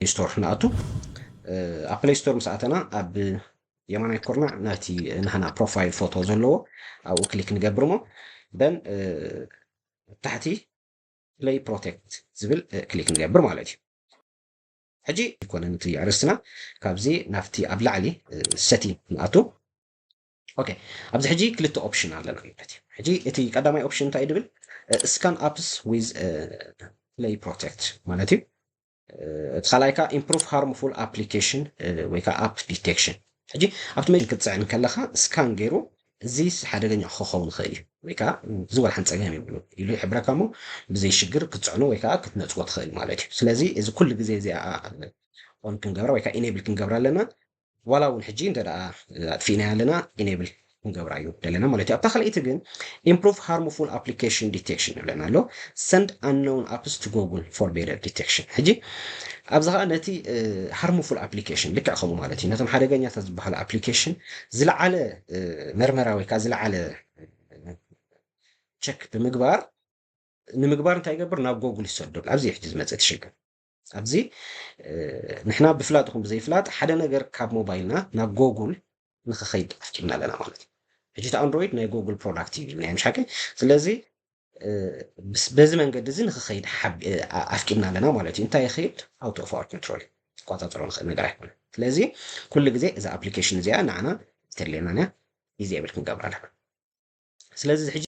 ስቶር ንኣቱ። ኣብ ፕሌይ ስቶር ምስ ኣተና ኣብ የማናይ ኩርናዕ ናቲ ናህና ፕሮፋይል ፎቶ ዘለዎ ኣብኡ ክሊክ ንገብር እሞ ደን ታሕቲ ፕሌይ ፕሮቴክት ዝብል ክሊክ ንገብር ማለት እዩ። ሕጂ ይኮነ ነቲ ኣርእስትና ካብዚ ናብቲ ኣብ ላዕሊ ሰቲንግ ንኣቱ። ኦኬ ኣብዚ ሕጂ ክልተ ኦፕሽን ኣለና ማለት እዩ። ሕጂ እቲ ቀዳማይ ኦፕሽን እንታይ ድብል? Scan apps with play protect ማለት እዩ። እቲ ካልኣይ ከዓ improve harmful application ወይ ከዓ app detection። ሕጂ ኣብቲ መ ክትፅዕን ከለካ ስካን ገይሩ እዚ ሓደገኛ ክኸውን ይኽእል እዩ ወይ ከዓ ዝወልሓን ፀገም ይብሉ ኢሉ ይሕብረካ እሞ ብዘይ ሽግር ክትፅዕኖ ወይ ከዓ ክትነፅዎ ትኽእል ማለት እዩ። ስለዚ እዚ ኩሉ ግዜ እዚኣ ኦን ክንገብራ ወይ ከዓ ኢኔብል ክንገብራ ኣለና። ዋላ እውን ሕጂ እንተ ኣጥፊእናዮ ኣለና ኢኔብል ክንገብራ እዩ ዘለና ማለት እዩ። ኣብታ ካልኣይቲ ግን improve harmful application detection ይብለና ኣሎ። Send unknown apps to Google for better detection። ሕጂ ኣብዚ ከዓ ነቲ harmful application ልክዕ ከምኡ ማለት እዩ። ነቶም ሓደገኛታት ዝበሃሉ ኣፕሊኬሽን ዝለዓለ መርመራ ወይ ከዓ ዝለዓለ ቸክ ብምግባር ንምግባር እንታይ ይገብር? ናብ ጎጉል ይሰዶ። ኣብዚ ሕጂ ዝመፀ ትሽግር ኣብዚ ንሕና ብፍላጥ ይኹን ብዘይፍላጥ ሓደ ነገር ካብ ሞባይልና ናብ ጎጉል ንክኸይድ ኣፍቂድና ኣለና ማለት እዩ። ሕጂ እቲ ኣንድሮይድ ናይ ጎጉል ፕሮዳክት እዩ ናይ ምሻቂ። ስለዚ በዚ መንገዲ እዚ ንክኸይድ ኣፍቂድና ኣለና ማለት እዩ። እንታይ ይኸይድ? Out of our control፣ ትቆፃፀሮ ንኽእል ነገር ኣይኮነ። ስለዚ ኩሉ ግዜ እዛ ኣፕሊኬሽን እዚኣ ንዓና ተድልየና እያ፣ ዲስብል ክንገብራ ኣለና። ስለዚ ሕጂ